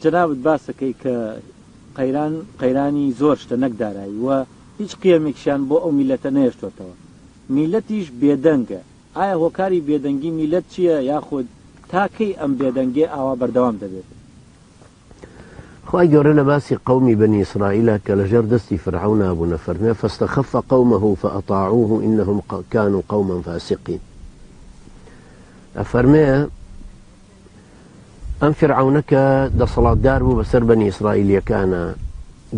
جەنابت باسەکەی کە قەیران قەیرانی زۆر شتە نەک دارایی و هیچ قیەمێکیشیان بۆ ئەو میللەتە نەهێشتۆتەوە. میللەتیش بێدەنگە. ئایا هۆکاری بێدەنگی میللەت چییە یاخود تا کەی ئەم بێدەنگیە ئاوا بەردەوام دەبێت؟ خوای گەورە لە باسی قەومی بەنی ئیسرائیلە کە لە ژێر دەستی فیرعەونا بوون ئەفەرموێ، فاستخف قومه فاطاعوه انهم کانوا قوما فاسقین. ئەفەرموێ ئەم فیرعەونە کە دەسەڵاتدار بوو بەسەر بەنی ئیسرائیلیەکانە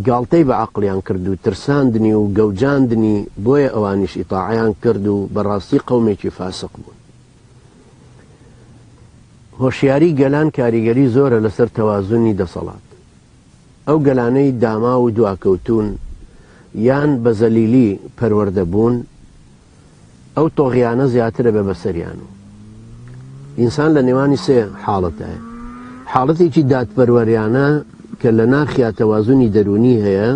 گاڵتەی بە عەقڵیان کرد و ترساندنی و گەوجاندنی بۆیە ئەوانیش ئیتاعەیان کرد و بەڕاستی قەومێکی فاسق بوون. هۆشیاری گەلان کاریگەری زۆرە لەسەر تەوازنی دەسەڵات. ئەو گەلانەی داماو و دواکەوتوون یان بە زەلیلی پەروەردە بوون، ئەو تۆغیانە زیاترە بێ بەسەریان و ئینسان لە نێوانی سێ حاڵەتایە. حاڵەتێکی دادپەروەریانە کە لە ناخیا تەوازنی دەروونی هەیە،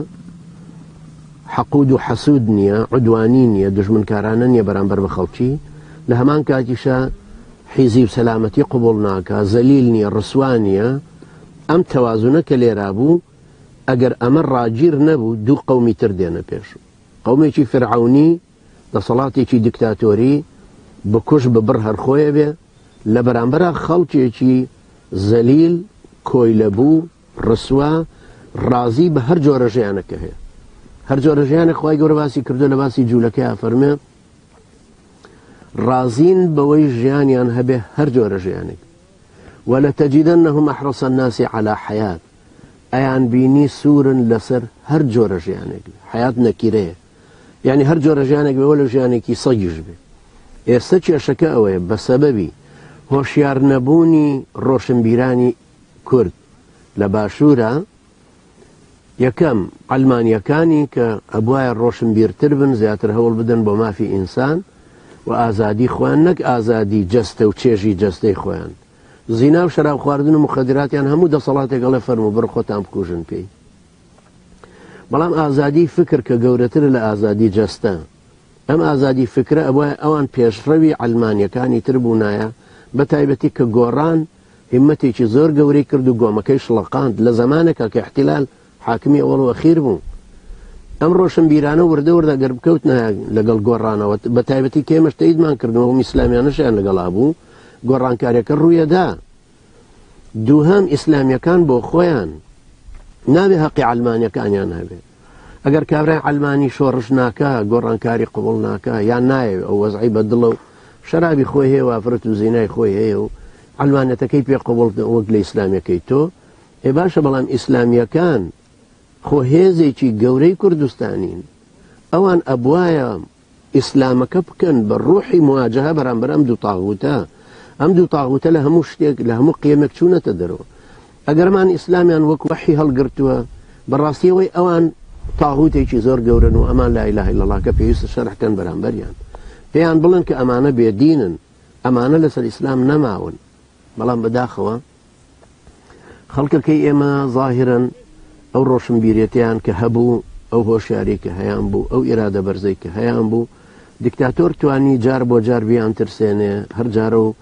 حەقود و حەسود نییە، عودوانی نییە، دوژمنکارانە نییە بەرامبەر بە خەڵکی، لە هەمان کاتیشا حیزی و سەلامەتی قبوڵ ناکا، زەلیل نییە، ڕسوا نییە، ئەم تەوازنە کە لێرا بوو، ئەگەر ئەمە ڕاگیر نەبوو، دوو قەومی تر دێنە پێش. قەومێکی فیرعەونی، دەسەڵاتێکی دیکتاتۆری، بکوژ ببڕ هەر خۆیە بێ، لە بەرامبەرا خەڵکێکی زەلیل، کۆیلەبوو، ڕسوا، ڕازی بە هەر جۆرە ژیانێک کە هەیە. هەر جۆرە ژیانێک خوای گەورە باسی کردو لە باسی جوولەکەیا فەرمێ ڕازین بەوەی ژیانیان هەبێ هەر جۆرە ژیانێک. ولتجدنهم احرص الناس على حیات ئەیان بینی سوورن لەسەر هەر جۆرە ژیانێک. حیات نەکیرەیە. یعنی هەر جۆرە ژیانێک بێ وەلو ژیانێکی سەگیش بێ. ئێستا کێشەکە ئەوەیە بە سەبەبی هۆشیار نەبوونی ڕۆشنبیرانی کورد لە باشوورە، یەکەم عەلمانیەکانی کە ئەبوایە ڕۆشنبیرتر بن زیاتر هەوڵ بدەن بۆ مافی ئینسان و ئازادی خۆیان نەک ئازادی جەستە و چێژی جەستەی خۆیان زینا و شەراب خواردن و مخدراتیان هەموو دەسەڵاتێک ئەڵێ فەرموو بڕ خۆتان بکوژن پێی بەڵام ئازادی فکر کە گەورەترە لە ئازادی جەستە ئەم ئازادی فکرە ئەبوایە ئەوان پێشڕەوی عەلمانیەکانی تر بوونایە بە تایبەتی کە گۆڕان هیمەتێکی زۆر گەورەی کرد و گۆمەکەی شڵەقاند لە زەمانێکا کە ئیحتیلال حاکمی ئەوەڵ و ئەخیر بوو. ئەم ڕۆشنبیرانە وردە وردە گەر بکەوتنایە لەگەڵ گۆڕانەوە بە تایبەتی کە ئێمەش تەیدمان کردن و ئیسلامیانەشیان لەگەڵا بوو گۆڕانکاریەکە ڕوویەدا. دووهەم ئیسلامیەکان بۆ خۆیان نابێ هەقی عەلمانیەکانیان هەبێ. ئەگەر کابرای عەلمانی شۆڕش ناکا، گۆڕانکاری قبوڵ ناکا، یان نایەوێ ئەو وەزعەی بە دڵە و شەرابی خۆی هەیە و ئافرەت و زینای خۆی هەیە و عەلمانەتەکەی پێ قبوڵ وەک لە ئیسلامیەکەی تۆ، ئێ باشە بەڵام ئیسلامیەکان خۆ هێزێکی گەورەی کوردستانین، ئەوان ئەبوایە ئیسلامەکە بکەن بە ڕوحی مواجهە بەرامبەر ئەم دوو تاغوتە. ئەم دوو تاغوتە لە هەموو شتێک، لە هەموو قیەمێک چوونەتە دەرەوە. ئەگەر ئەمان ئیسلامیان وەک وەحی هەڵگرتووە، بەڕاستی ئەوەی ئەوان تاغوتێکی زۆر گەورەن و ئەمان لا الە الا اللە کە پێویستە شەرح کەن بەرامبەریان. پێیان بڵێن کە ئەمانە بێدینن، ئەمانە لەسەر ئیسلام نەماون. بەڵام بەداخەوە خەڵکەکەی ئێمە زاهیرەن ئەو ڕۆشنبیرێتیان کە هەبوو، ئەو هۆشیاری کە هەیان بوو، ئەو ئیرادە بەرزەی کە هەیان بوو، دیکتاتۆر توانی جار بۆ جار بیانترسێنێ، هەر جارە و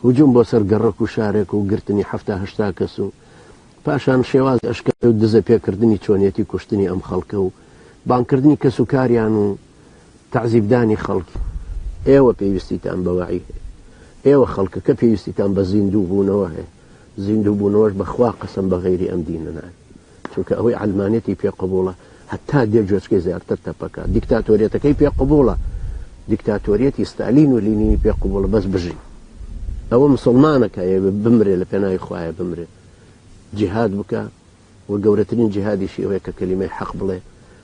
هجوم بۆ سەر گەڕەک و شارێک و گرتنی حەفتا هەشتا کەس و پاشان شێواز ئەشکەنجە و دزە پێکردنی چۆنیەتی کوشتنی ئەم خەڵکە و بانگکردنی کەس و کاریان و تەعزیبدانی خەڵکی. ئێوە پێویستیتان بە وەعی هەیە. ئێوە خەڵکەکە پێویستیتان بە زیندوو بوونەوە هەیە. زیندوو بوونەوەش بە خوا قەسەم بە غەیری ئەم دینە نابێ. چونکە ئەوەی عەلمانیەتی پێ قبوڵە هەتا دێ گوێچکەی زیاتر تەپەکا. دیکتاتۆریەتەکەی پێ قبوڵە. دیکتاتۆریەتی ستالین و لینینی پێ قبوڵە بەس بژی. ئەوە مسوڵمانە کە ئەیەوێ بمرێ لە پێناوی خوایە بمرێ. جیهاد بکا. و گەورەترین جیهادیشی ئەوەیە کە کەلیمەی حەق بڵێ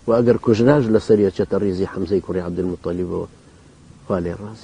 و ئەگەر کوژراش لەسەری ئەچێتە ڕیزی حەمزەی کوڕی عەبدولموتەلیبەوە خوا لێی ڕازی بێ.